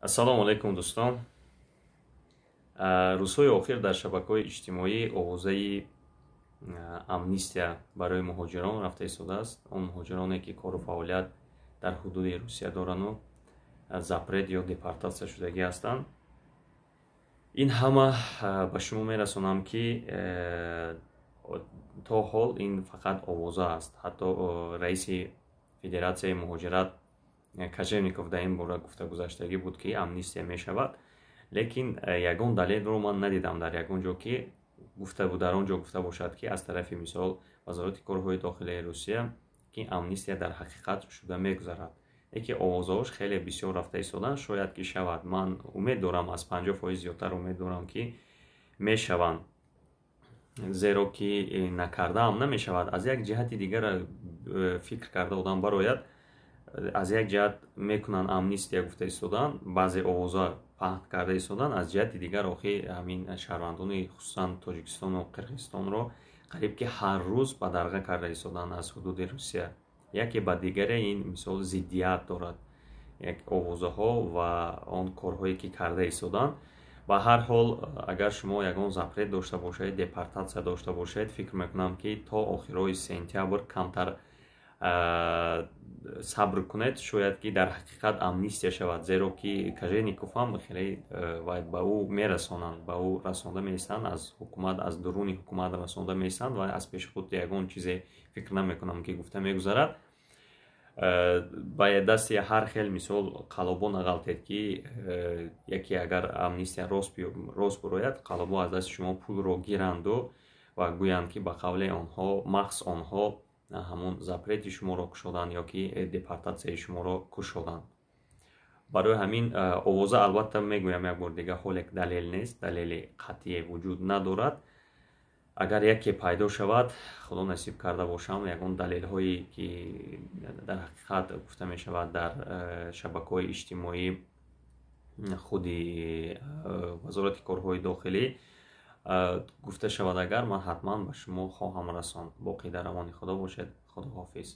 Ассалому алайкум, дӯстон. Рӯзҳои охир дар шабакаҳои иҷтимоӣ овозаи амнистия барои муҳоҷирон рафта истодааст, он муҳоҷироне, ки кору фаъолият дар ҳудуди Русия дорану запрет ё депортатсия шудагӣ ҳастанд. Ин ҳама ба шумо мерасонам, ки то ҳол ин фақат овоза аст. Ҳатто раиси Федератсияи муҳоҷират Кожевников дар ин бора гуфта гузаштагӣ буд, ки амнистия мешавад, лекин ягон далелро ман надидам дар ягон ҷо, ки дар он ҷо гуфта бошад, ки аз тарафи, мисол, Вазорати корҳои дохилии Русия, ки амнистия дар ҳақиқат шуда мегузарад. Яке овозаҳош хеле бисёр рафта истоданд, шояд ки шавад. Ман умед дорам, аз 50% зиёдтар умед дорам, ки мешаванд, зеро ки накардаам намешавад. Аз як ҷиҳати дигар фикр карда одам барояд, аз як ҷиҳат мекунанд амнистия гуфта истоданд, баъзе овоза паҳн карда истоданд, аз ҷиҳати дигар охи ҳамин шаҳрвандони, хусусан, Тоҷикистону Қирғизистонро қариб ки ҳар рӯз бадарға карда истоданд аз ҳудуди Русия. Яке ба дигаре ин, мисол, зиддият дорад, як овозаҳо ва он корҳое, ки карда истоданд. Ба ҳар ҳол, агар шумо ягон запрет дошта бошед, депортатсия дошта бошед, фикр мекунам, ки то охирои сентябр камтар сабр кунед, шояд ки дар ҳақиқат амнистия шавад, зеро ки Кожевников ҳам хеле ба ӯ мерасонанд, ба ӯ расонда меистанд аз ҳукумат, аз дуруни ҳукумат расонда меистанд ва аз пеши худ ягон чизе фикр намекунам, ки гуфта мегузарад. Ба дасти ҳар хел, мисол, қалобо нағалтед, ки яке агар амнистия рост бурояд, қалобо аз дасти шумо пулро гиранду ва гӯянд, ки ба қавли онҳо махз онҳо ҳамон запрети шуморо кушоданд ё ки депортатсияи шуморо кушоданд. Барои ҳамин овоза, албатта, мегӯям як бор дига, ҳоле далел нест, далели қатъие вуҷуд надорад. Агар яке пайдо шавад, Худо насиб карда бошам, ягон далелҳое, ки дар ҳақиқат гуфта мешавад дар шабакаҳои иҷтимоӣ, худи Вазорати корҳои дохилӣ гуфта шавад агар, ман ҳатман ба шумо хоҳам расонд. Боқӣ дар амони Худо бошед. Худоҳофиз.